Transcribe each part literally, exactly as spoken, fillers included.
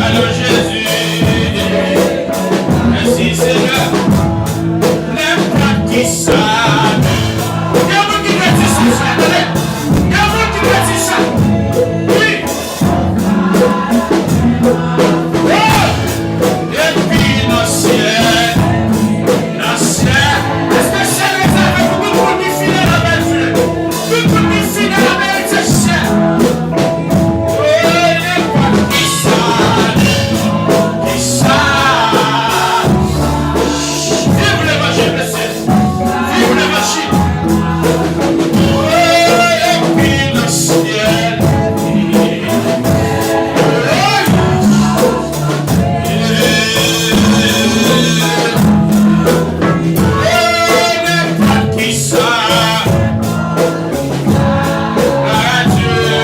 Alò, Jezi, mèsi, Senyè. Nenpòt kisa. Gen moun ki te di sa, sa, tande. Gen moun ki te di sa. Wi. Oh! Epi nan syèl, nan syèl. Èske syèl rezève pou tout moun ki fidèl anvè Dye? Tout moun ki fidèl anvè Dye, syèl. Oh, nenpòt kisa, kisa. Viv levanjil, mesye. Viv levanjil. Oh, epi nan syèl. Oh, nenpòt kisa. Glwa a Dye.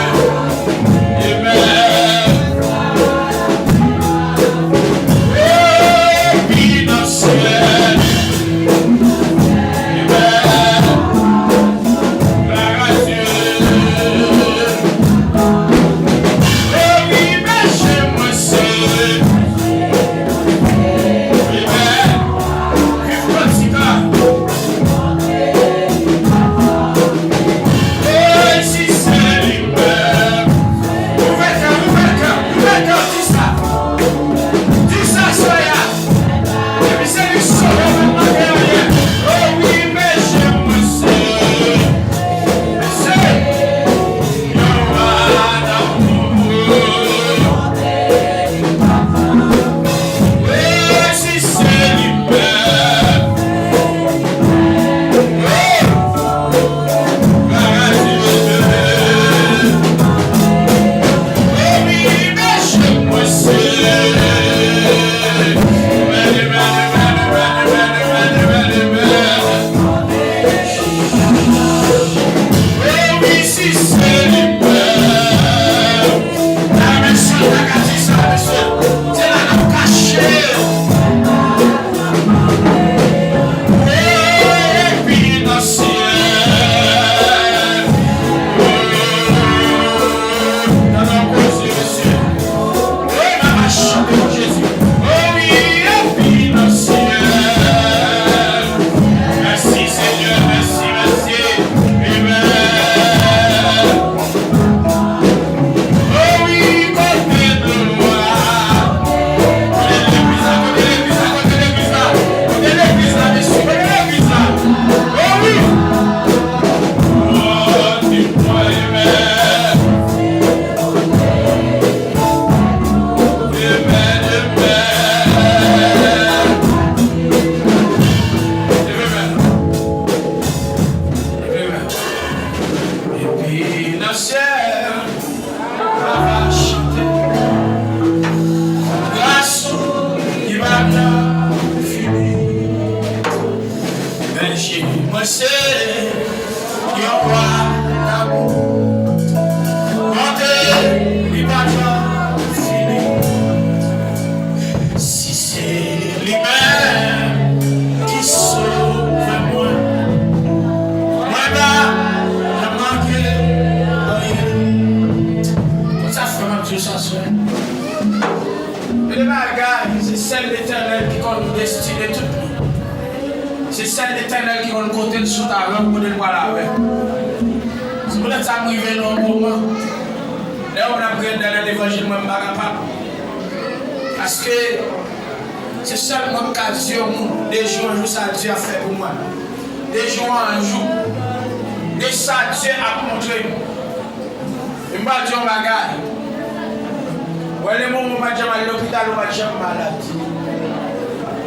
Amen. Epi nan syèl. Amen. Glwa a Dye. Epi mèche mwen se. Amen. Viv kantik la. Ey, si se li menm. Ouvè kè, ouvè kè, ouvè kè, di sa. Di sa, soya. Depi se li sove, pa t manke anyen. O wi, men je mwen se. Se. Yon wa d'amour. Ey, si se li menm. Epi nan syèl. Tande yon koze, mesye. Wi, n ap chante pou Jezi. O wi, epi nan syèl. Mèsi, Senyè, mèsi, mèsi. Amen. O wi, kote glwa. Kote legliz la, kote legliz la, kote legliz la. Kote legliz la, mesye, kote legliz la. O wi. O, di mwen, amen. Amen, amen. Amen. Amen. Epi nan syèl, n a chante. Gras ou ki pa nan fini. Bèje mwen se yon wa damou. Bonte li pa nan fini. Si se li menm ki sove mwen, mwen pa janm manke anyen. Konsa frè m ap di w sa, sè. Gen de bagay, se sèl Letènèl ki konn destine tout moun. Se sèl Letènèl ki konn kote l sot avè w, kote l pral avè w. Se poutèt sa m rive nan yon moman, lè yo vin ap grenn nan levanjil mwen, m pa kapab. Paske se sèl mwen m ka di yon moun, de jou an jou sa Dye ap fè pou mwen. De jou an jou, de sa Dye ap montre nou. E m pral di yon bagay. Wè, le moman w pa t janm al lopital, ou pa t janm malad.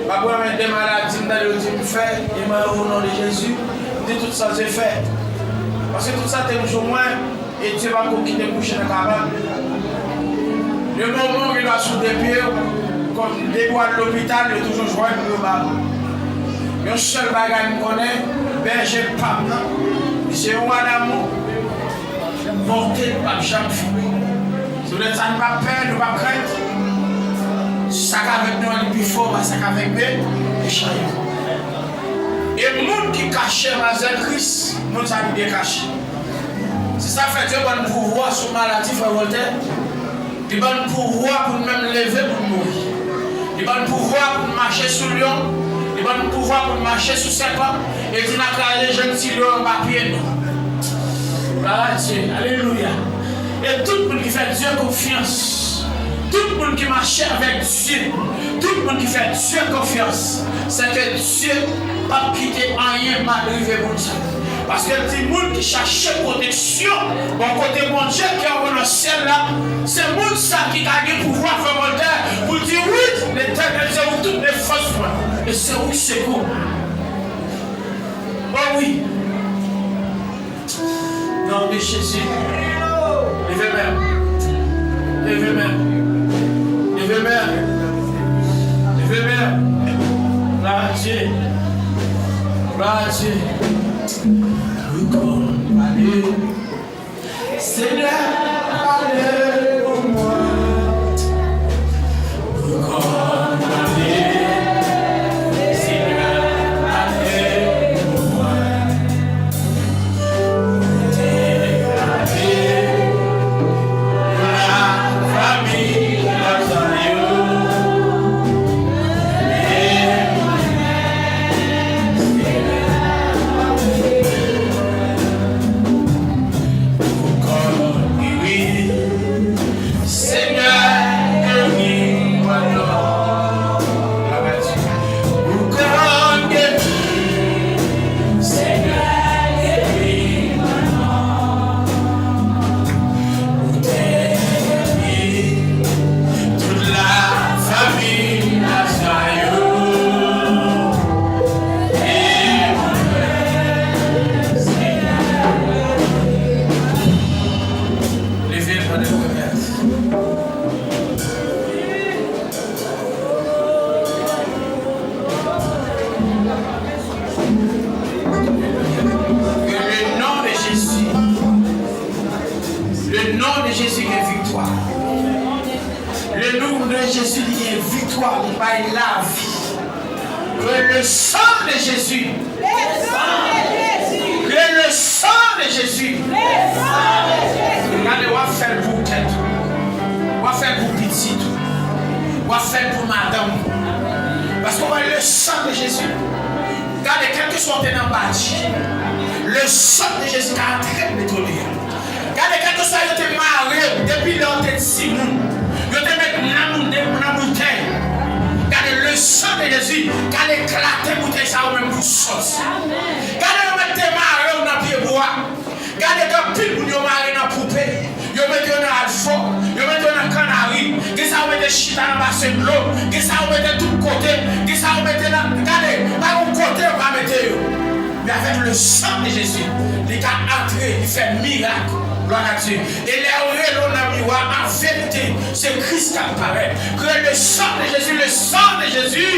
M ap remèt de maladi m tande yo di m fè, e mwen, o non de Jezi, m di tout sa se fè. Paske tout sa te m jou mwen, e Dye p ap ko kite m kouche nan kabann. Le moman w gen dwa sou de pye w, kòm depi w al lopital, yo toujou jwenn pou yo ba ou. Yon sèl bagay m konnen, bèje pa m nan, li se yon wa damou. Bòte l p ap janm fini. Se poutèt sa nou p ap pè, nou p ap krent. Sa k avèk nou an li pi fò pase sa k avèk me-, mechan yo. E moun ki kache nan zèl Kris, moun sa li byen kache. Se sa k fè Dye ban n pouvwa sou maladi, frè Voltè. Li ban n pouvwa pou n menm leve pou n mouri. Li ban n pouvwa pou n mache sou lyon. Li ban n pouvwa pou n mache sou sèpan. E di n a kraze jèn ti lyon yo pa pye nou. Glwa a Dye. Alelouya. E tout moun ki fè Dye konfyans, tout moun ki mache avèk Dye, tout moun ki fè Dye konfyans, sèke Dye p ap kite anyen mal rive moun sa yo. Paske l di moun ki chache pwoteksyon bò kote Bondye ki anwo nan syèl la, se moun sa ki ka gen pouvwa fè Voltè pou l di, wi, Letènèl, se ou tout defans mwen, e se ou ki sekou mwen. O wi. Non de Jezi. Leve men. Leve men. Leve men. Leve men. Glwa a Dye. Glwa a Dye. Wi, kòman ale. Senyè, pale pou mwen. Pou kòmande, Senyè, pale pou mwen. Pou deklare pou lafanmi Lazarus. Pou kò geri, Senyè, geri mwen non. Pou kò geri, Senyè, geri mwen non. Pou te geri tout lafanmi Lazarus. Leve l pandan nou remèt. Que le nom de Jésus, le nom de Jésus gen viktwa. Le nom de Jésus li gen viktwa, li bay lavi. Que le sang de Jésus. Le sang de Jésus. Que le sang de Jésus. Le sang de Jésus. Gade, w ap fè l pou tèt ou. W ap fè l pou pitit ou. W ap fè l pou madanm ou. Paske w wè le sang de Jésus. Gade, kèlkeswa w te nan badi, le sang de Jésus ka antre l netwaye. Gade, kèlkeswa yo te mare w depi lè w te timoun, yo te met nan moun, de, nan boutèy. Gade, le sang de Jésus ka eklate boutèy sa yo menm pou sòti. Gade, yo mèt te mare w nan pyebwa. Gade, gen anpil moun yo mare nan poupe, yo mete yo nan alfò, yo mete yo nan kannari, gen sa yo mete chita nan basen dlo, gen sa yo mete tout kote, gen sa yo mete nan, gade, pa yon kote yo pa mete yo. Men avèk le sang de Jésus, li ka antre, li fè mirak. Glwa a Dye. E lè yo rele w nan miwa, an verite, se Kris k ap parèt. Criez le sang de Jésus, le sang de Jésus.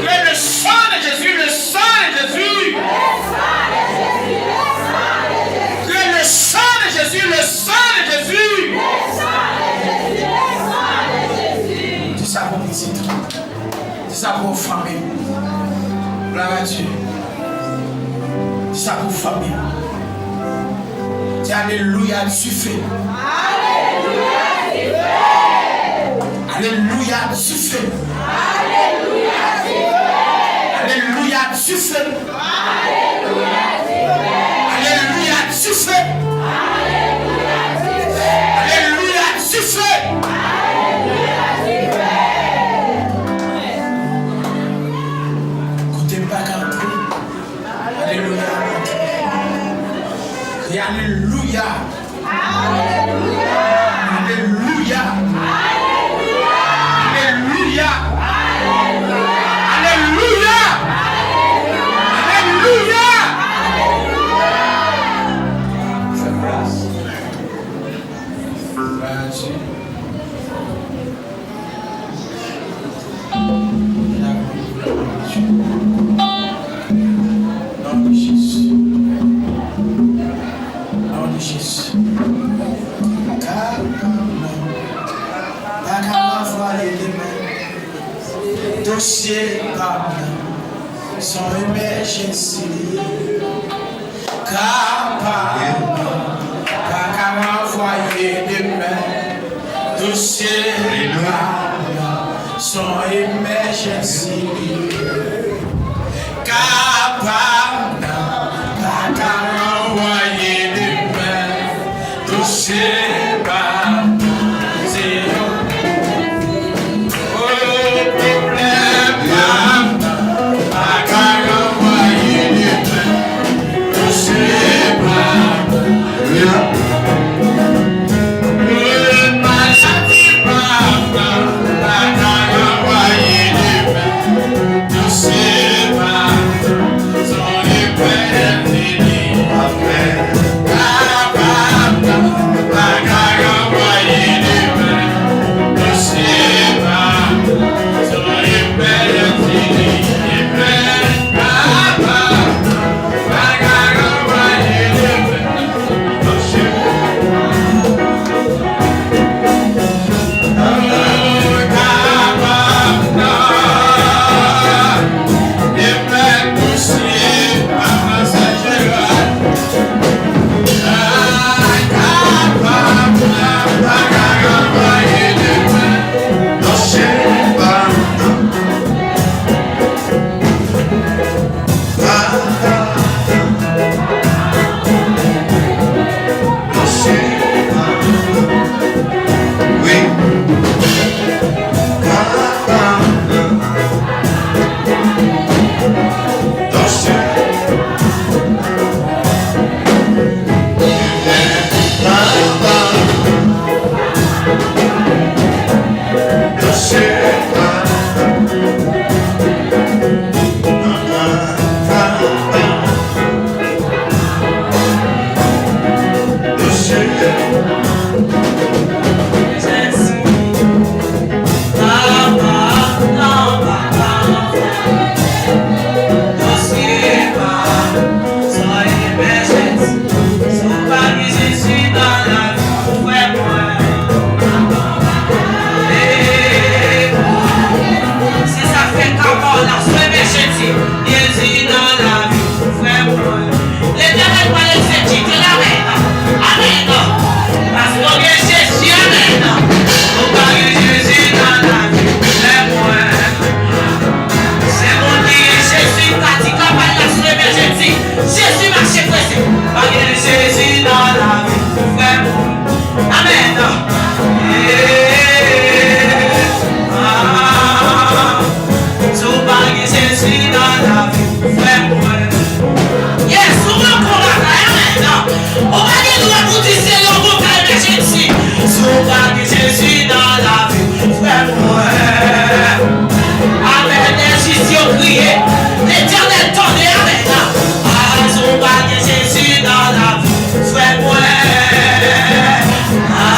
Criez le sang de Jésus, le sang de Jésus. Criez le sang de Jésus, le sang de Jésus. Di sa pou pitit ou. Di sa pou fanmi w. Glwa a Dye. Di sa pou fanmi w. Di alelouya, dife. Alelouya, dife. Alelouya, dife. Alelouya, dife. Alelouya, dife. Alelouya. Alelouya. Alelouya. Alelouya. Alelouya. Fè gras. Bay Dye. Non de Jezi. Non de Jezi. Ka pa m nan. Pa ka ranvwaye demen. Dosye pa m nan. Se yon emèjènsi li ye. Ka pa m nan. Pa ka ranvwaye demen. Dosye pa m nan, se yon emèjènsi li ye. Ka pa m nan, pa ka ranvwaye demen. Dosye pa m nan, se yon, o, pwoblèm pa m nan, pa ka ranvwaye demen. Dosye pa m nan. Se sa k fè ka pa w la sou emèjènsi. Jezi nan lavi, frè mwen. Letènèl pral egzekite l, amèn. Amèn. Paske w gen Jezi, amèn. Ou pa gen Jezi nan lavi, frè mwen. Se moun ki gen Jezi k ka di ka pa l la sou emèjènsi. Jezi mache prese. Pa gen Jezi nan lavi, frè mwen. Amèn. Eh, ah, si w pa gen Jezi nan lavi w, frè mwen. Yes, ou pran pou bagay, amèn. Ou pa gen dwa pou di se yon bon ka emèjènsi. Si w pa gen Jezi nan lavi w, frè mwen. Amèn. Enjis yo kriye. Letènèl tande, amèn. Ah, si w pa gen Jezi nan lavi w, frè mwen. Ah,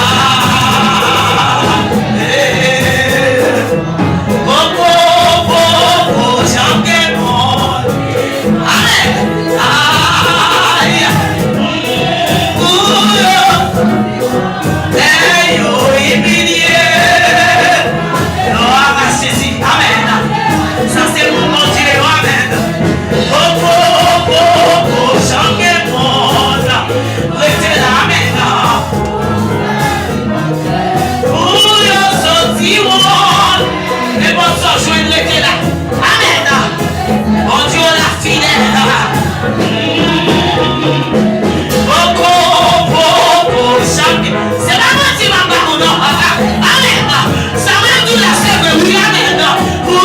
eh, poko, poko janm gen moun. Amèn. Ay, mm, ou yo. Lè yo imilye, yo abachi. Amèn. Sa se moun Bondye yo. Amèn. Poko, poko janm gen moun. Rete la. Amèn. Pou yo soti wont, nenpòt sa w jwenn, rete la. Amèn. Bondye w la fidèl. Poko, poko, janm. Se pa manti m ap ba ou non. Amèn. Sa mwen di w la, se vre, wi, amèn. Pou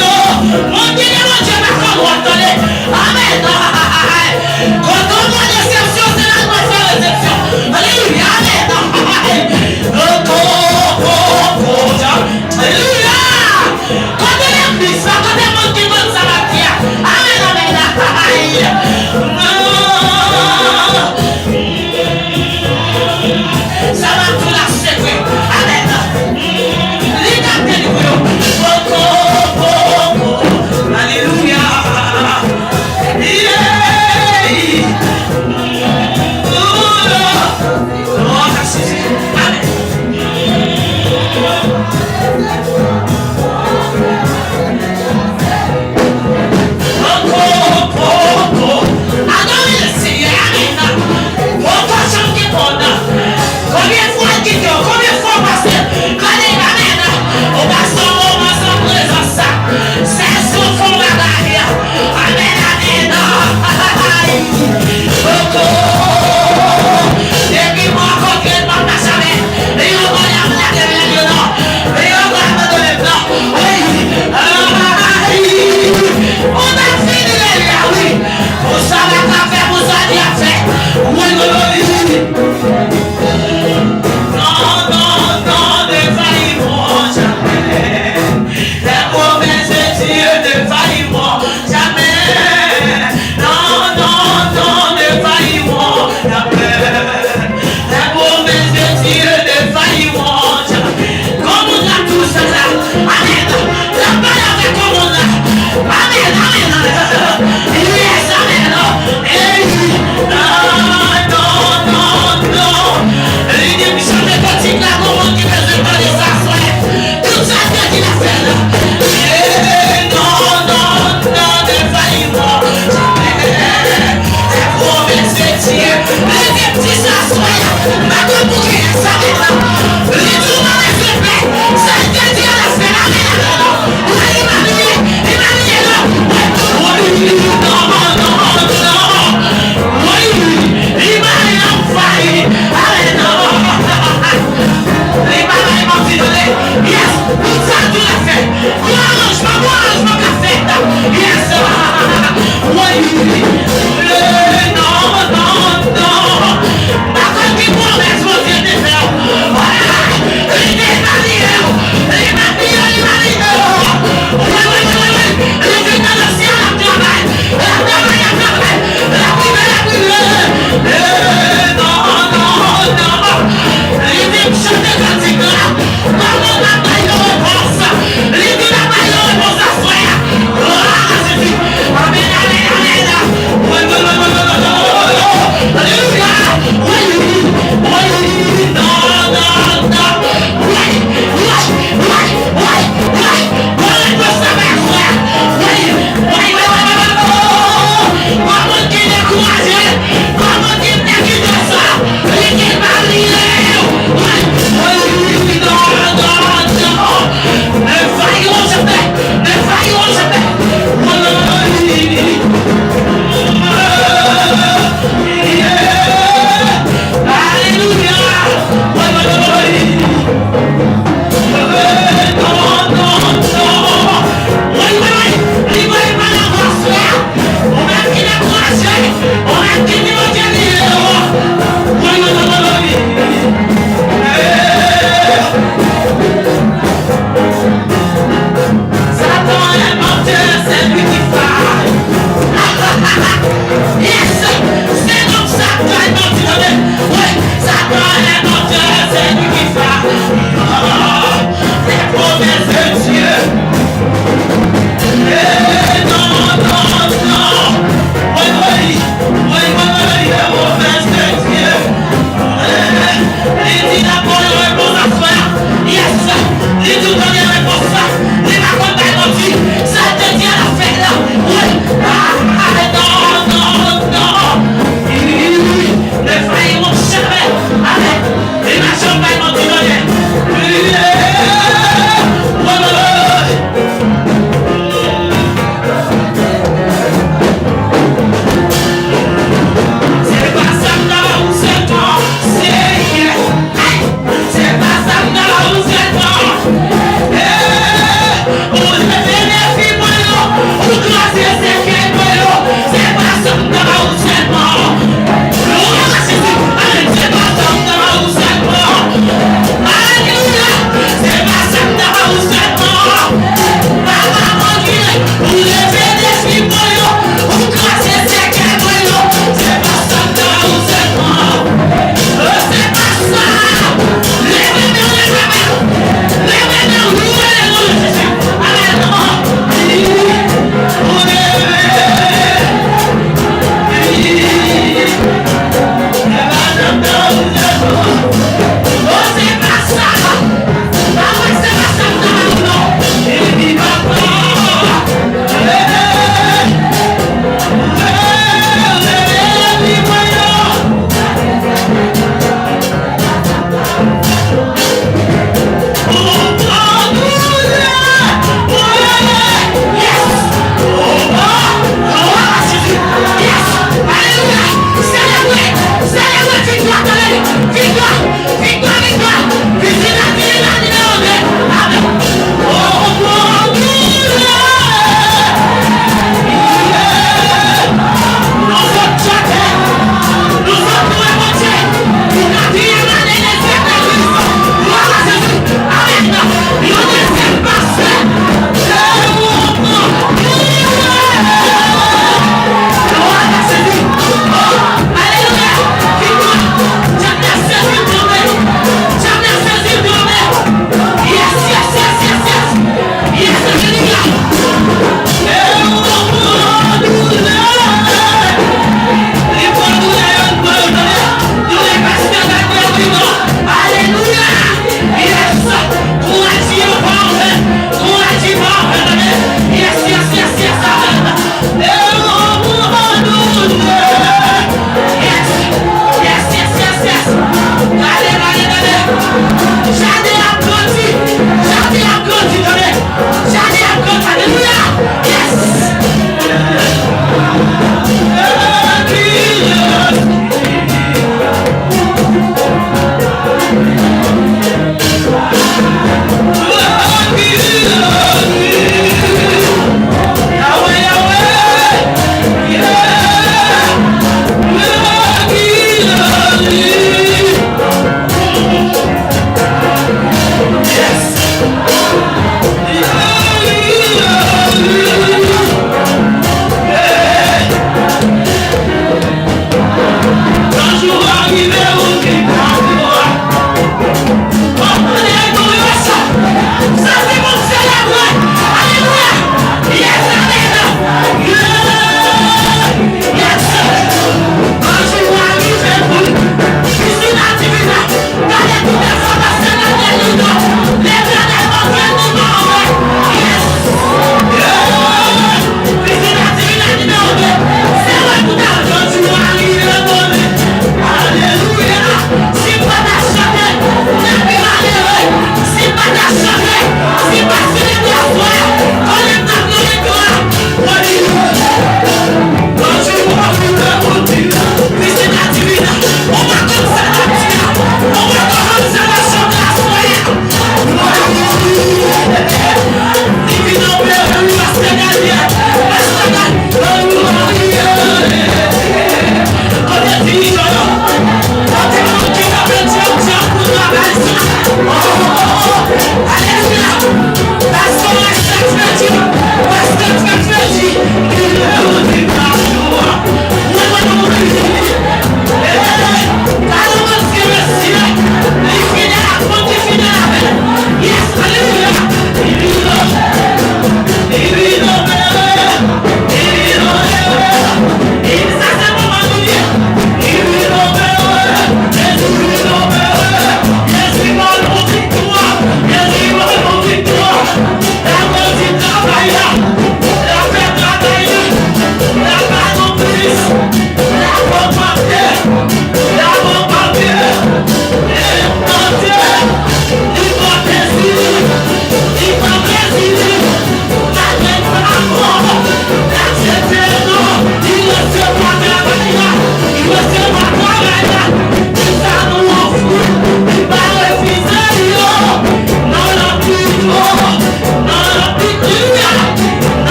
yo, moun ki gen Bondye pa konn wont, tande. Amèn.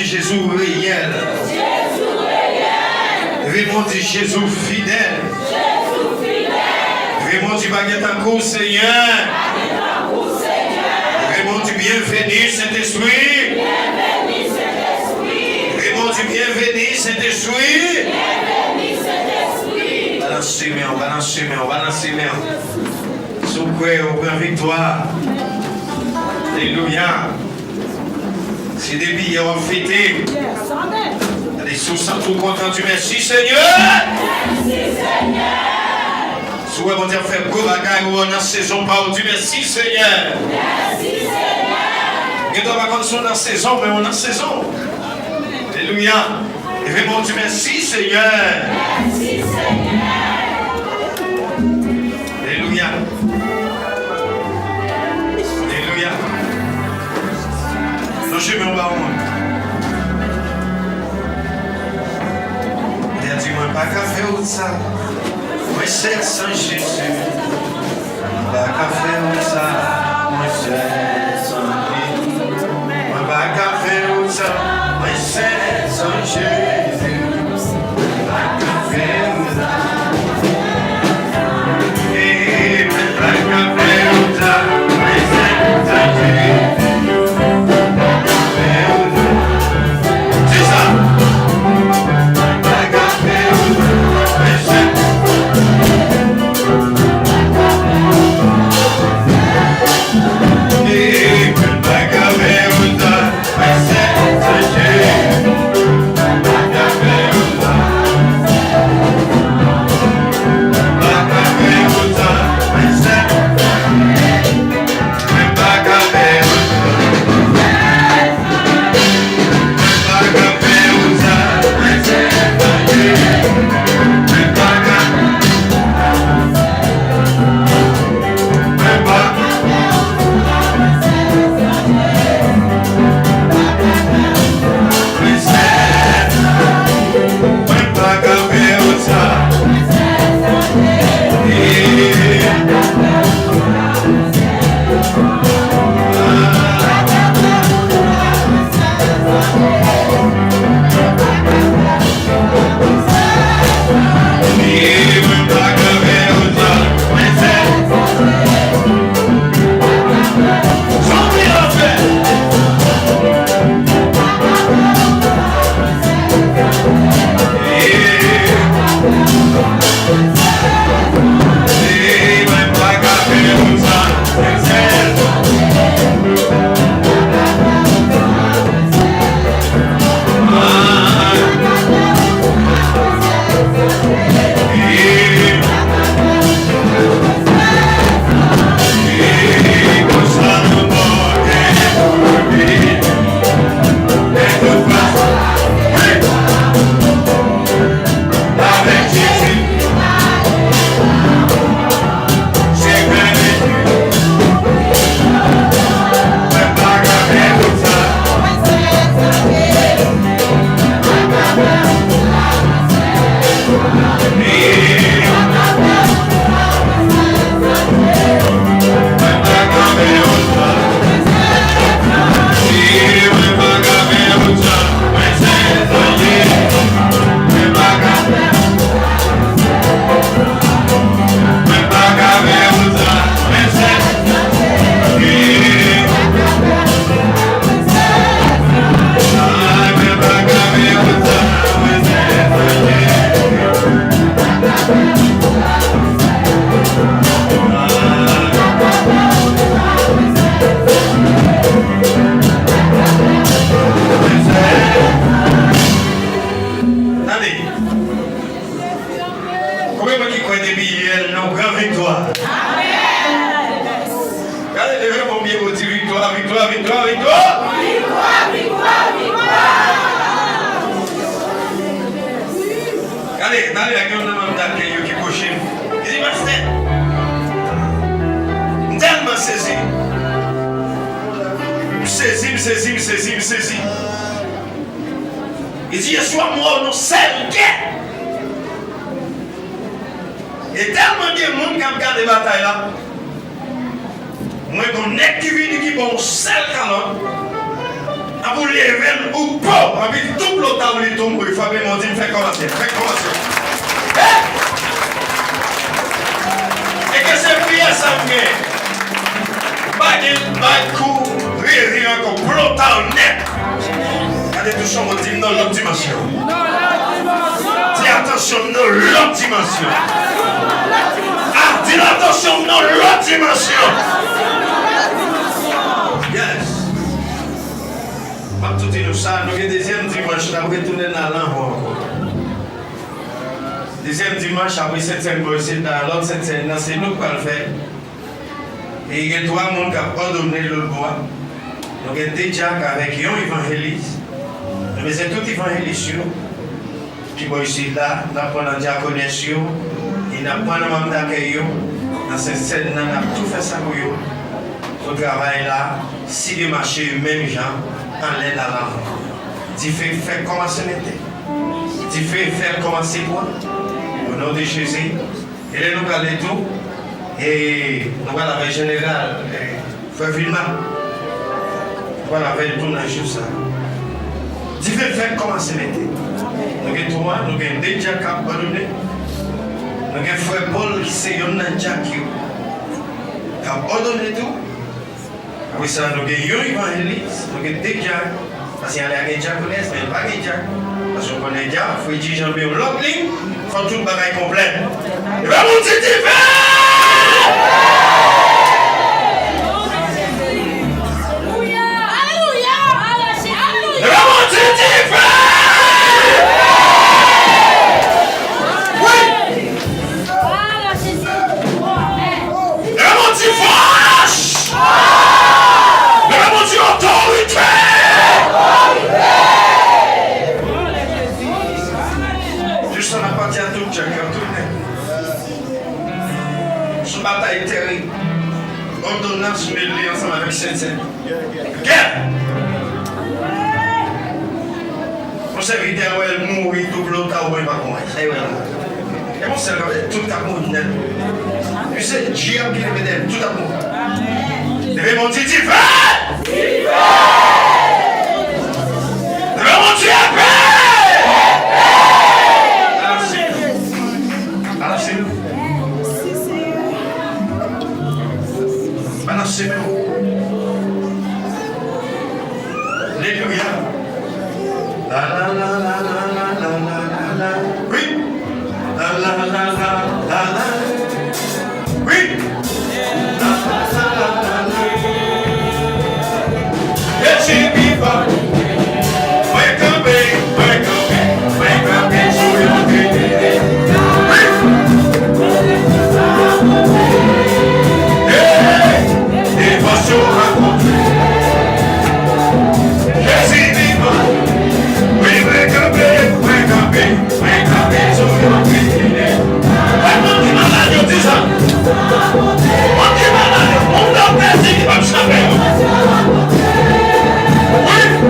Jezi reyèl. Jezi reyèl. Epi pou di Jezi fidèl. Jezi fidèl. Epi pou di pa gen tankou w, Senyè. Pa gen tankou w, Senyè. Epi pou di byenveni, Sentespri. Byenveni, Sentespri. Epi pou di byenveni, Sentespri. Byenveni, Sentespri. Balanse men w, balanse men w, balanse men w. Si w kwè, ou pran viktwa. Alelouya. Si depi yè w ap fete, gade, si w santi w kontan, di mèsi, Senyè. Mèsi, Senyè. Si w wè Bondye ap fè gwo bagay, ou nan sezon pa w, di mèsi, Senyè. Mèsi, Senyè. Gen dwa pa konn si w nan sezon, men ou nan sezon. Alelouya. Leve men w, di mèsi, Senyè. Mèsi, Senyè. Alelouya. Alelouya. Lonje men w ba mwen. Bondye di, mwen pa ka fè w sa. Mwen sèl san Jezi. Mwen pa ka fè w sa. Mwen sèl san Jezi. Mwen pa ka fè w sa. Mwen sèl san Jezi. Mwen pa ka fè w sa. Mwen pa ka fè w sa. Mwen sèl san Jezi. Mwen pa ka fè w sa. Se sa. Mwen pa ka fè w sa. Mwen sèl. Mwen pa ka fè w sa. Tande. Konbyen moun ki kwè depi yè nou pran viktwa? Gade, leve men w byen wo, di viktwa, viktwa, viktwa, viktwa. Viktwa, viktwa, viktwa. Gade, n ale ak youn nan manm dakèy yo ki pwoche m. Li di, pastè, m tèlman sezi. M sezi, m sezi, m sezi, m sezi. Li di, yèswa m wè w nan sèl kè. E tèlman gen moun k ap gade batay la, mwen gen yon nèg ki vini ki ban yon sèl kalòt. Pou leve l, ou po, anpi tout lòt a ou li tonbe, frape men w, di m fè kòmanse, fè kòmanse. E ke se priyè sa m gen. Pa gen, pa kou riri ankò, plota w nèt. Gade touche yon moun, di m nan lòt dimansyon. Di atansyon, m nan lòt dimansyon. Ah, di l atansyon, m nan lòt dimansyon. Yes. M ap tou di nou sa, nou gen dezyèm dimanch, n ap retounen nan lanmò ankò. Dezyèm dimanch apre Sentsèn, bon, se nan lòt Sentsèn nan, se nou k pral fè. E gen twa moun k ap òdone lòt bò a. Nou gen de dyak avèk yon evanjelis. Nou bezwen tout evanjelis yo. Pi bò isit la, n ap pran nan dyakonès yo, e n ap pran nan manm dakèy yo, nan Sentsèn nan, n ap tou fè sa pou yo. Pou travay la, si Dye mache menm jan, anlè nan lanmò. Dife fèk kòmanse mete. Dife fè l kòmanse pran. O non de Jezi. E lè nou prale tou, e nou pral avè jeneral, e, frè Vilma. Nou pral avè l tou nan jou sa. Dife fèk kòmanse mete. Nou gen twa, nou gen de dyak k ap òdone. Nou gen frè Pòl ki se yonn nan dyak yo k ap òdone tou. Apre sa, nou gen yon evanjelis, nou gen de dyak. Paske alè a gen dyakonès, men pa gen dyak. Paske w konnen dyak, frè Ti Jan, men yon lòt liy, fò tout bagay konplè. Epa moun di dife! Epa moun di dife! Wi! Leve Bondye fòs! Leve Bondye otorite! Jis sa n ap pati a tout dyak yo, tout nèg. Se yon batay terib. Òdonans mele ansanm avèk Sentsèn. Gè! Yon sèvitè wè l mouri double ota ou mwen pa konprann. Sa y wè la. E yon sèl k ap tout k ap mouri nèt. Pi se djab ki leve dèyè l, tout ap mouri. Leve men w di dife! Leve men w di epe! Ala se nou. Ala se nou. Ala se nou. Alelouya. La, la, la. Wi. La, la, la, la, la. Wi. La, la, la, la, la. Jezi vivan. Mwen kanpe, mwen kanpe, mwen kanpe sou yon trinite. Wi. Hey! Devòsyon rakonte. Jezi vivan. Wi, mwen kanpe, mwen kanpe, mwen kanpe sou yon trinite. Wè, moun ki malad yo di sa. Moun ki malad yo, moun doktè di ki p ap chape yo. Wi.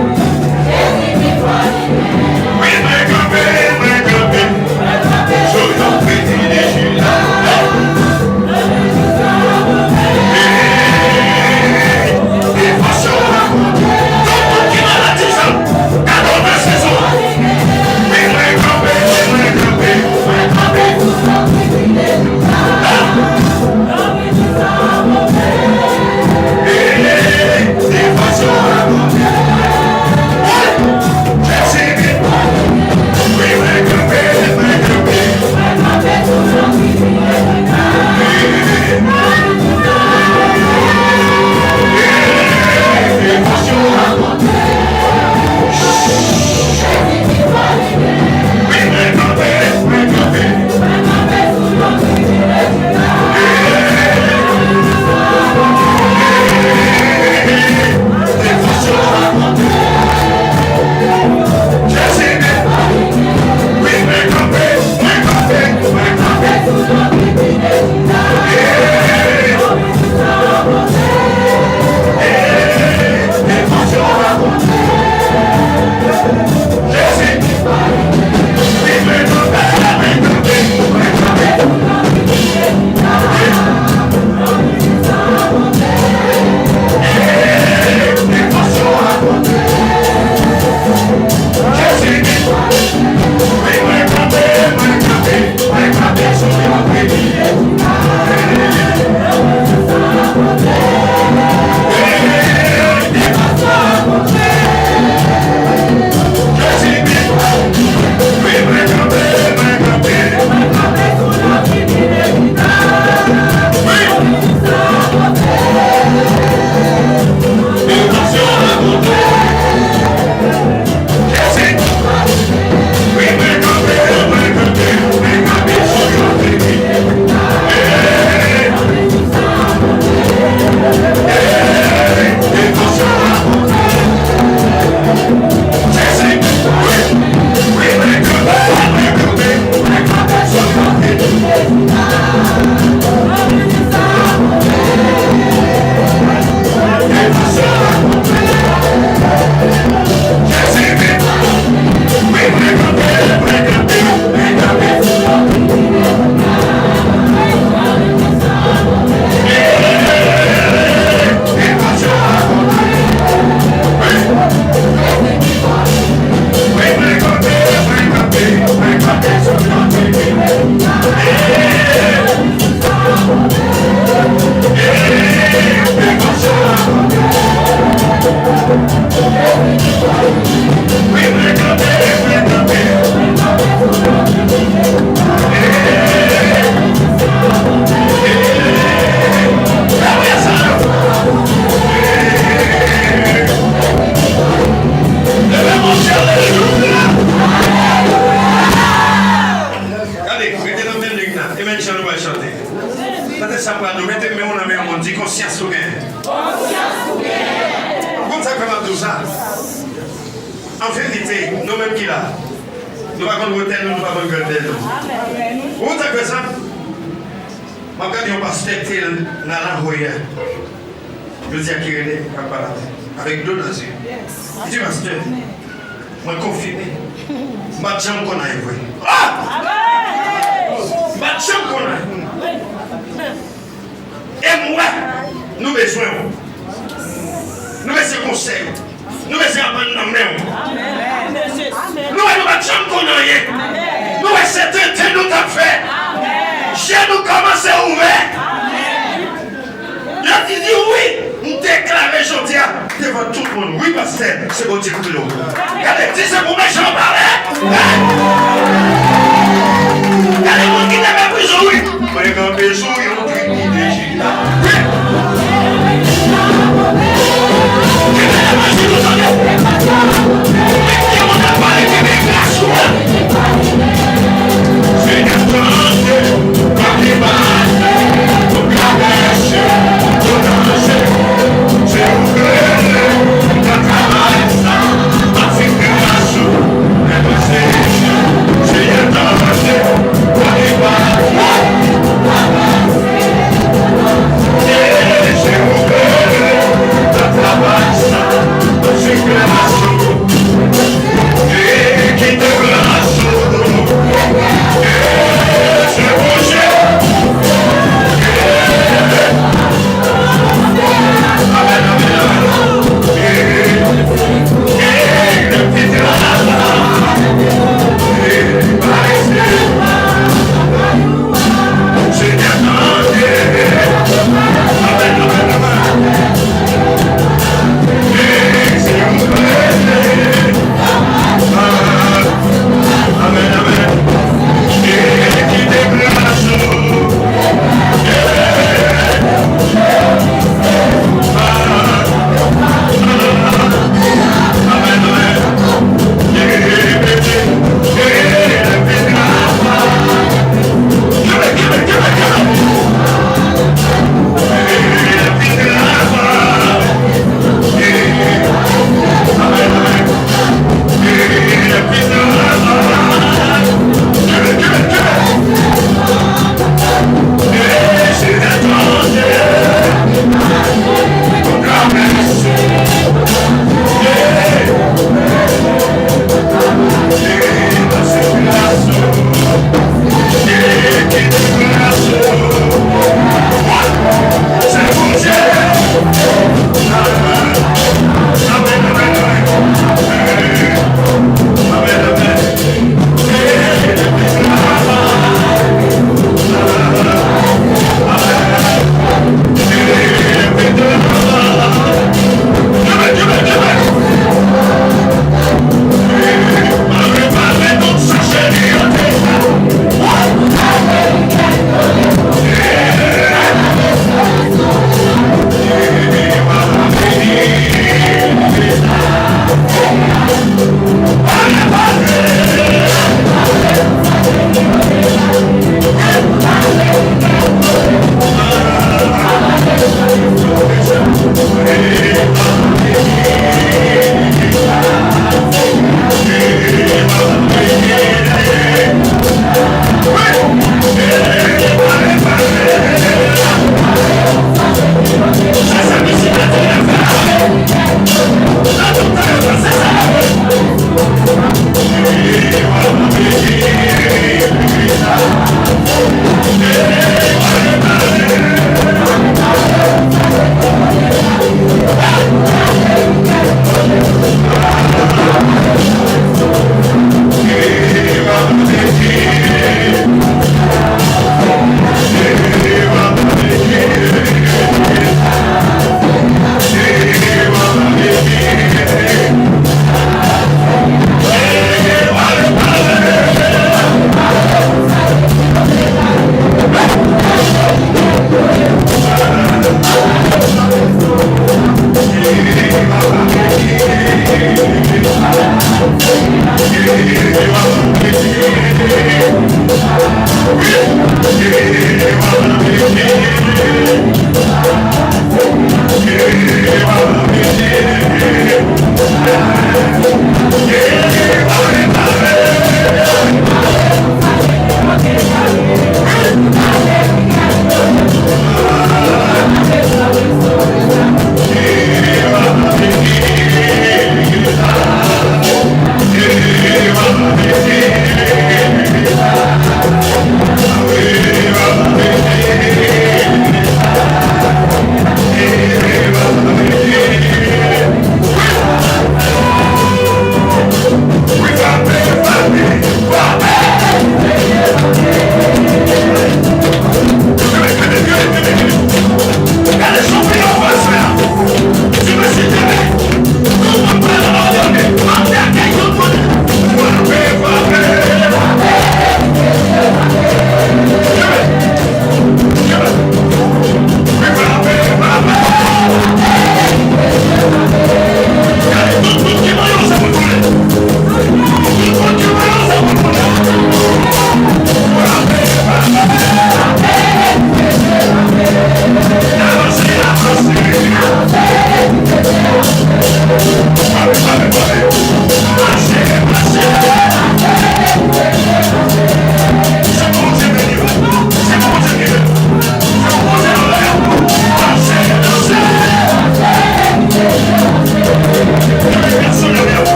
Sa pral, nou mete men w nan men yon moun, di konsyans ou genyen. Konsyans ou genyen. Ou konn sa k fè m ap di w sa? An verite, nou menm ki la, nou pa konn wotè nou, nou pa konn grandè nou. Ou konn sa k fè sa? M ap gade yon pastè tel nan lahoya. Jodi a ki rele, k ap pale avè, avèk dlo nan zye. Li di, pastè, mwen konfime. M pa t janm konn anyen vre. Ah! M pa t janm konn anyen. E m wè, nou bezwen w. Nou bezwen konsèy ou. Nou bezwen aprann nan men w. Nou wè nou pa t janm konn anyen. Nou wè se tenten nou t ap fè. Je nou kòmanse ouvè. Yo di, di wi, m deklare jodi a devan tout moun. Wi, pastè, se Bondye ki rele w. Gade, di se pou mechan pale. Gade moun ki te meprize w, wi. Mwen kanpe sou yon trik ki deje.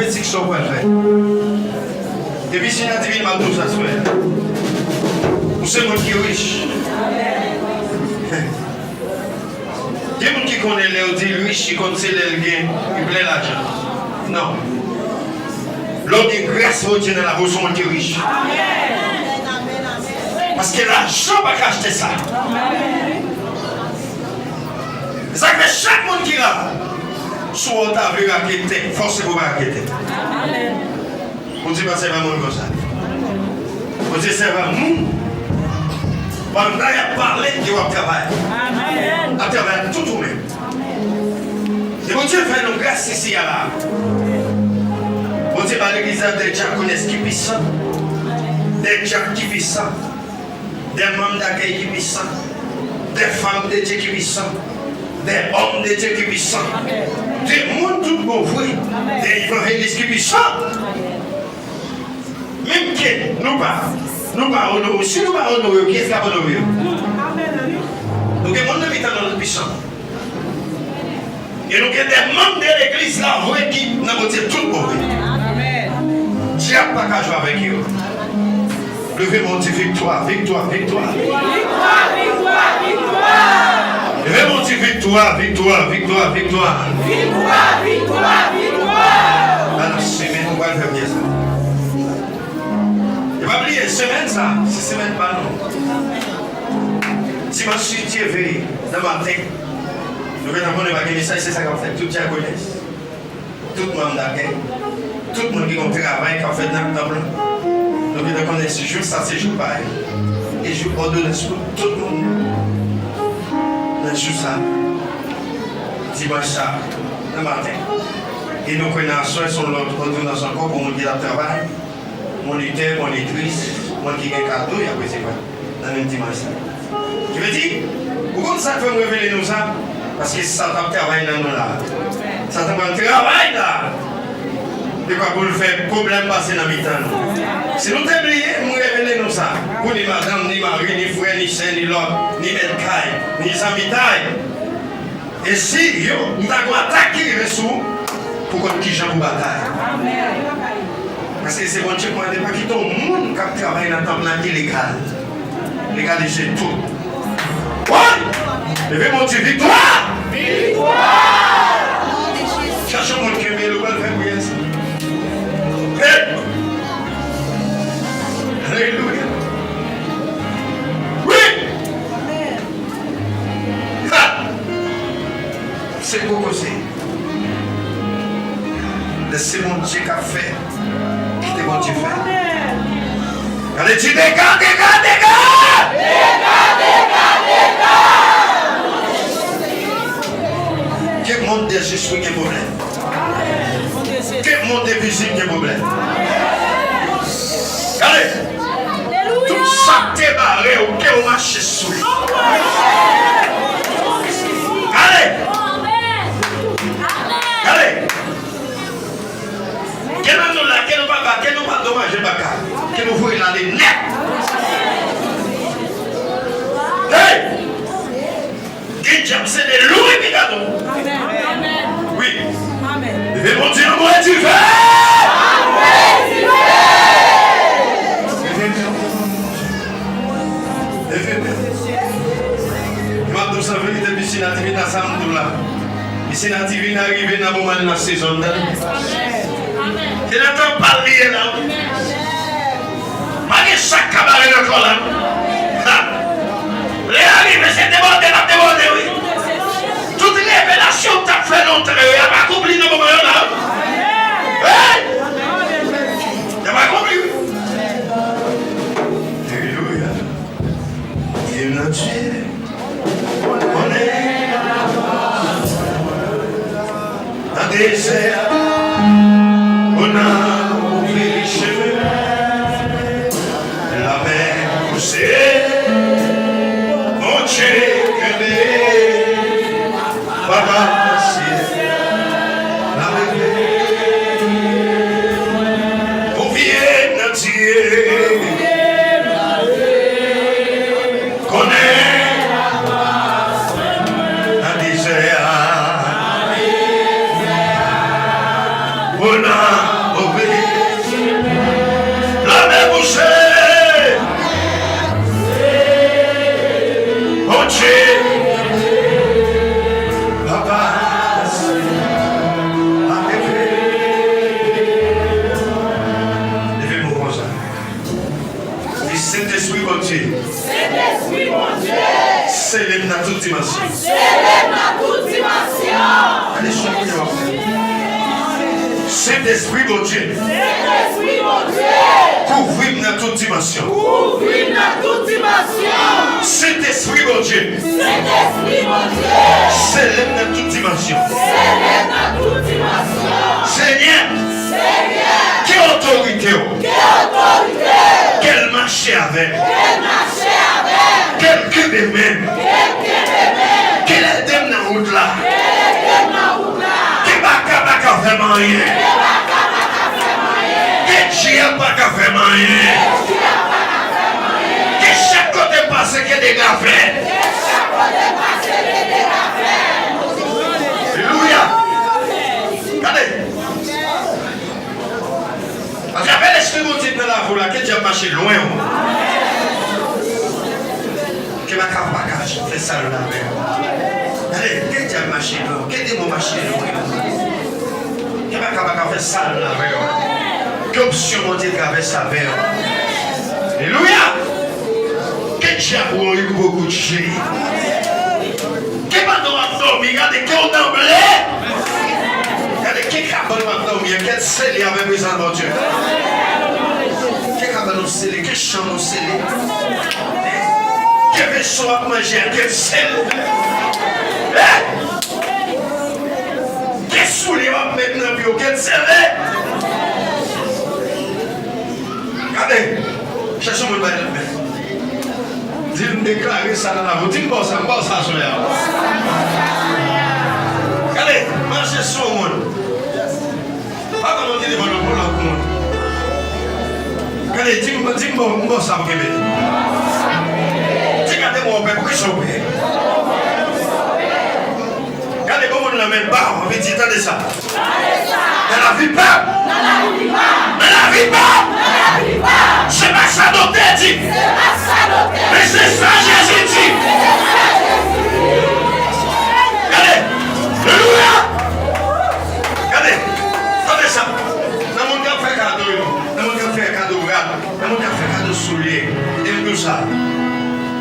Ti sa w pral fè. Epi si Nati vin, m ap di w sa, frè. Ou se moun ki rich. Gen moun ki konnen lè yo di l rich, li konn se lè l gen, li plen lajan. Non. Lè w gen gras Bondye nan lavi w, se yon moun ki rich. Paske lajan pa ka achte sa. Sa k fè chak moun ki la, si w ta vle rakete, fòse pou w pa rakete. Bondye pa sèvi a moun konsa. Bondye sèvi a moun pandan y ap pale ke w ap travay. Amèn. Ap travay ak tout ou menm. E Bondye fè nou gras isi a la. Bondye ba legliz la de dyakonès ki pisan, de dyak ki pisan, de manm dakèy ki pisan, de fanm de Dye ki pisan, de òm de Dye ki pisan, de moun tout bon vre, de evanjelis ki pisan. Menm ke nou pa, nou pa onore, si nou pa onore yo, kiyès k ap onore yo? Nou gen moun nan mitan nou ki pisan. E nou gen de manm de legliz la vre ki nan Bondye tout bon vre. Dyab pa ka jwe avèk yo. Leve men w di viktwa, viktwa, viktwa. Viktwa, viktwa, viktwa. Leve men w di viktwa, viktwa, viktwa, viktwa. Viktwa, viktwa, viktwa. Ala semèn nou pral fè byen sa. E pa bliye, semèn sa, se semèn pa nou. Dimanch, si Dye vle, nan maten, nou gentan konnen pa gen mesaj, se sa k ap fèt. Tout dyakonès, tout manm dakèy, tout moun ki gen yon travay k ap fèt nan tanp lan, nou gentan konnen se jou sa, se jou pa yo. E jou òdonans pou tout moun nan jou sa, dimanch sa, nan maten. E nou kwè nan aswè, se yon lòt òdonans ankò pou moun ki t ap travay. Monitè, monitris, moun ki gen kado, y ap resevwa nan menm dimanch sa. Ki vle di, ou konn sa k fè m revele nou sa? Paske Satan ap travay nan nou la. Satan pral travay la. Li pa pou l fè pwoblèm pase nan mitan nou. Si nou te bliye, m revele nou sa. Pou ni madanm, ni mari, ni frè, ni sè, ni lòt, ni mèt kay, ni zanmitay. E si yo, m ta gen yon atak ki rive sou ou, pou konn kijan pou batay. Paske se Bondye k mande pa kite yon moun k ap travay nan tanp lan ilegal. Legalize tout. Woy! Leve men w di viktwa! Viktwa! Chache yon moun kenbe l, ou pral fè priyè sa. Hey! Alelouya! Wi! Ha! Se gwo koze. Lè se Bondye k ap fè, kite Bondye fè. Gade, di dega, dega, dega! Dega, dega, dega! Ke mond de zespri gen pwoblèm. Ke mond envizib gen pwoblèm. Gade! Tout sa k te bare w, ke w mache sou li. Gade! Gade! Ke nan nou la, ke nou pa ba, ke nou pa domaje baka, ke nou voye l ale nèt. Hey! Gen djab se de lou epi gadon. Wi. Leve Bondye anmwe dife. Leve men w. Leve men w. M ap di w sa verite, misye Nati vin nan sa m di w la. Misye Nati vin arive nan moman l nan sezon l, tande. Se nan tan pa l li ye la, wi. Pa gen sa k ka bare nan kò l la. Ha! Lè a rive, se debòde l ap debòde, wi. Tout revelasyon w t ap fè lontan yo, y ap akonpli nan moman yo la. Hey! Y ap akonpli, wi. Alelouya. Vye Bondye. Konnen nan dezè a, ou nan ouvri chemen. Lapè pouse, Bondye kenbe. Papa syèl, n ap leve. Konfye nan Dye. Konnen nan dezè a. Ou nan Bondye. Sentespri Bondye. Kouvri m nan tout dimansyon. Kouvri m nan tout dimansyon. Sentespri Bondye. Sentespri Bondye. Sele m nan tout dimansyon. Sele m nan tout dimansyon. Senyè. Senyè. Ke otorite w. Ke otorite w. Ke l mache avè m. Ke l mache avè m. Ke l kenbe men m. Ke l kenbe men m. Ke l ede m nan wout la. Ke l ede m nan wout la. Ke baka pa ka fè m anyen. Ke baka pa ka fè m anyen. Ke dyab pa ka fè m anyen. Ke dyab pa ka fè m anyen. Ke chak kote m pase, ke dega fèt. Ke chak kote m pase, ke dega fèt. Alelouya. Gade. Atravè Lespri Bondye k nan lavi w la, ke dyab mache lwen w. Ke baka pa ka fè sa l vle avè w. Gade, ke dyab mache lwen w, ke demon mache lwen w. Ke baka pa ka fè sa l vle avè w. Ke onksyon Bondye travèse avè w. Alelouya! Ke dyab wè w, li koupe w kout je. Ke pandan w ap dòmi, gade, ke w tranble. Gade, ke kabann w ap dòmi an, ke l sele avèk prezans Bondye. Ke kabann ou sele, ke chanm ou sele. Ke veso w ap manje a, ke l sele. Hey! Ke soulye w ap met nan pye w, ke l sele. Gade, chèche yon moun bay lòt men. Di l, "M deklare sa nan lavi w." Di, "M ba w sa, m ba w sa aswè a." Gade, mache sou yon moun. Pa ban lòt telefòn nan pou lòt moun. Gade, di m, di m, "M ba w, m ba w sa pou kenbe." Di, "Gade mwen, w pè, poukisa w pè?" Gade, bon moun nan men, ba w, anvi di, tande sa. Nan lavi pa m. Nan lavi pa m. Se pa sa doktè di. Men se sa Jezi di. Gade. Alelouya. Gade. Tande sa. Nan moun k ap fè kado yo. Nan moun k ap fè kado rad. Nan moun k ap fè kado soulye. E m di w sa.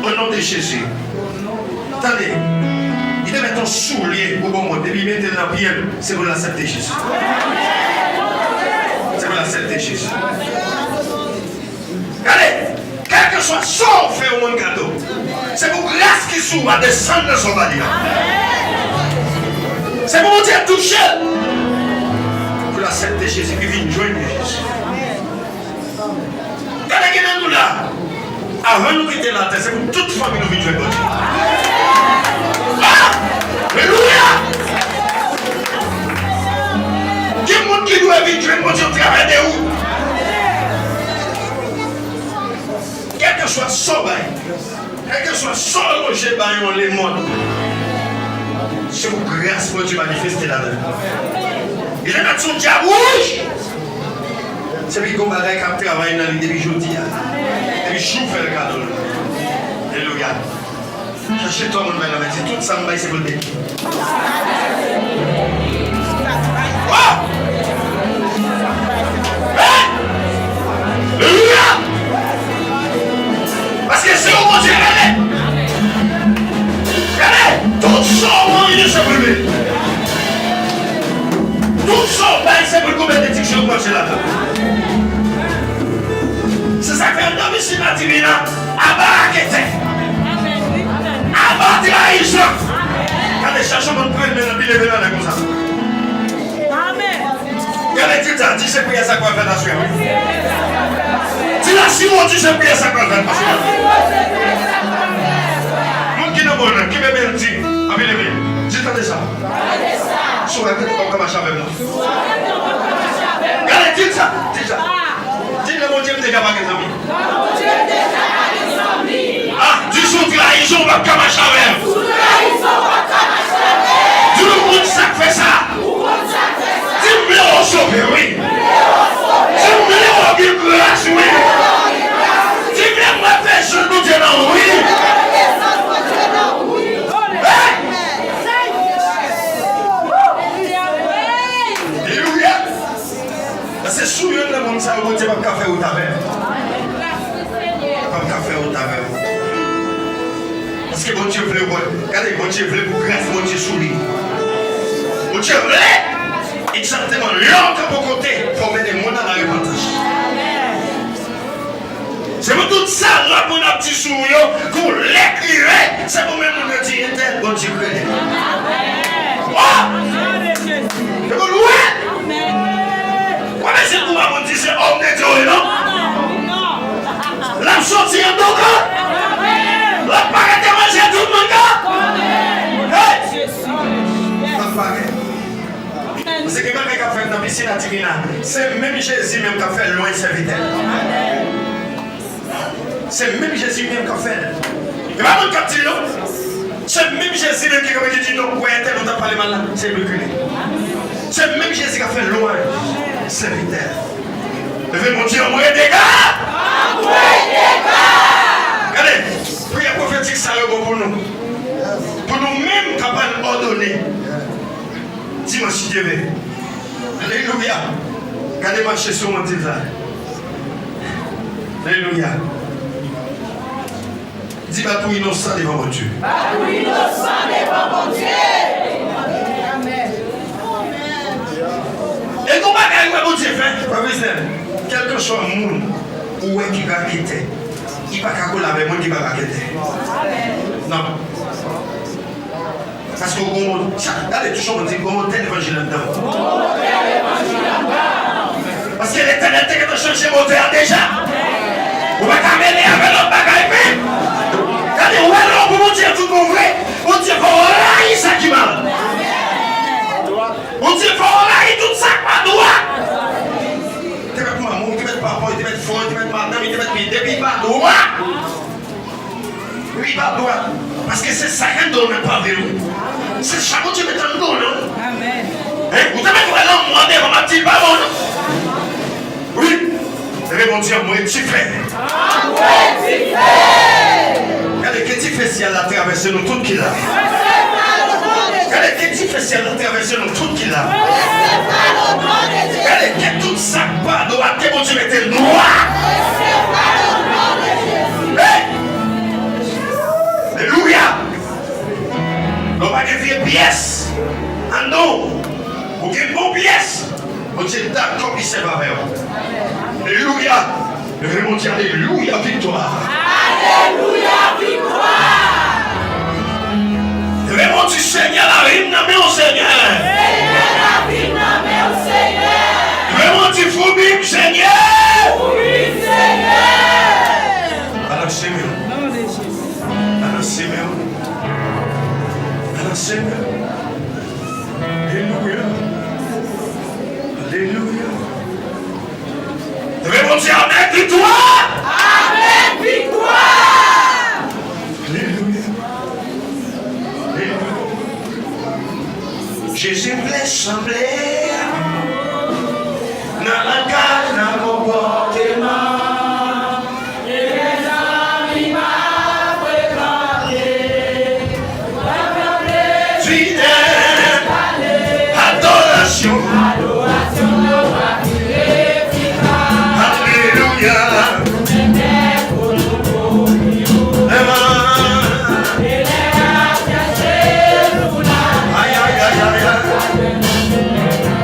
O non de Jezi. Tande, li te mete yon soulye pou bon moun. Depi li mete l nan pye l, se pou l aksepte Jezi. Se pou l aksepte Jezi. Gade, kèlkeswa sa w fè yon moun kado, se pou gras ki sou ou a desann nan sa w ba li a. Se pou Bondye touche l. Pou l aksepte Jezi, li vin jwenn Jezi. Gade ki nan nou la. Avan nou kite latè, se pou tout fanmi nou vin jwenn Bondye. Ah! Alelouya! Gen moun ki dwe vin jwenn Bondye atravè de ou. Kèlkeswa sa w bay, kèlkeswa sa w lonje bay yon lemonn, se pou gras Bondye manifeste ladan l. Li te mèt sou dyab wouj. Se pi gon bagay k ap travay nan li depi jodi a. Depi jou fè l kado l. Alelouya. Chache twa moun bay la men, di, "Tout sa m bay, se pou l beni." Oh! Hey! Alelouya! Paske se yon Bondye rele. Gade, tout sa w mande, se pou l beni. Tout sa w bay, se pou l gon benediksyon k pase ladan. Se sa k fè anndan misye pa di vin la, aba raketè. Aba trayizan. Gade, chache moun pran men l, epi leve nan men konsa. Gade, di l sa, di se priyè sa k pral fèt aswè a. Di l a, si Bondye se priyè sa k pral fèt aswè a. Moun ki nan bò nan, ki bebe l di, anvi leve. Di tande sa. Si w wè ke w p ap ka mache avè m non. Gade, di l sa, di l sa. Di l nan Bondye m deja pa gen zanmi. Ah, di sou trayizon w p ap ka mache avè m. Di l ou konn sa k fè sa. Di m vle w sove, wi. Di m vle w gen gras, wi. Di m vle m wè prezans Bondye nan ou, wi. Hey! Alelouya! Paske si w youn nan moun sa yo, Bondye p ap ka fè wout avè w. P ap ka fè wout avè w. Paske Bondye vle, Bondye, gade, Bondye vle pou gras Bondye sou li. Bondye vle! Egzakteman, lè w kanpe yon kote, fò w mennen moun nan nan repantans. Se pou tout sa lòt moun ap di sou ou yo, kou lè k rive, se pou menm moun yo di entèl Bondye kreye. Oh! Se pou lwe! Ou pa bezwen kou pa moun di se òm de Dye w ye non. L ap soti anndan w. L ap parèt devan je tout moun. Hey! L ap parèt. Paske gen bagay k ap fèt nan pisin a Divina. Se menm Jezi menm k ap fè l lwen sèvitè l. Se menm Jezi menm k ap fè l. E pa moun k ap di l non. Se menm Jezi menm ki kanpe ki di non, ou wè entèl ou t ap pale mal la, se li k li. Se menm Jezi k ap fè lwanj sèvitè l. Leve Bondye, anmwe dega! Anmwe dega! Gade, priyè pwofetik sa yo bon pou nou. Pou nou menm k ap al òdone. Dimanch, si Dye vle. Alelouya. Gade mache sou mwen, di l sa. Alelouya. Di bat pou inosan devan Bondye. Bat pou inosan devan Bondye. Amèn. E gon bagay ou wè Bondye fè, frè Wisnel. Kèlkeswa moun ou wè ki raketè, li pa ka kole avèk moun ki pa raketè. Non. Paske w gon, sa, gade touch yon moun, di, gon motè levanjil anndan w. Paske Letènèl te gentan chanje motè a deja. Ou pa ka mele avè lòt bagay menm. Gade, ou wè lè w pou Bondye tout bon vre. Bondye fè w rayi sa ki mal. Bondye fè w rayi tout sa k pa dwat. Te mèt manman w, te mèt papa w, te mèt frè w, te mèt madanm, te mèt pitit, depi pa dwat. Wi, pa dwat. Paske se sa k anndan w nan pa vle wi. Se sa Bondye mete anndan w nan. Amèn. Hein? Ou te mèt wè lanmò devan m ap di l pa bon non. Wi. Leve Bondye, anmwe dife. Anmwe dife. Gade ke dife syèl la travèse nou tout ki la. Gade ke dife syèl la travèse nou tout ki la. Gade ke tout sa k pa dwat ke Bondye mete l dwat. Hey! Alelouya! Lè w pa gen vye pyès anndan w, ou gen bon pyès, Bondye dakò pou l sèvi avè w. Alelouya! Leve men w di alelouya, viktwa! Alelouya, viktwa! Leve men w di Senyè, lavi m nan men w, Senyè! Senyè, lavi m nan men w, Senyè! Leve men w di foumi m, Senyè! Foumi m, Senyè! Balanse men w. Balanse men w. Balanse men w. Alelouya. Alelouya. Leve men w di amèn, viktwa. Amèn, viktwa. Alelouya. Alelouya. Jezi vle sanble nan langaj, nan konpòteman. Fidèl, adorasyon. Alelouya. Ay, ay, ay, ay, ay.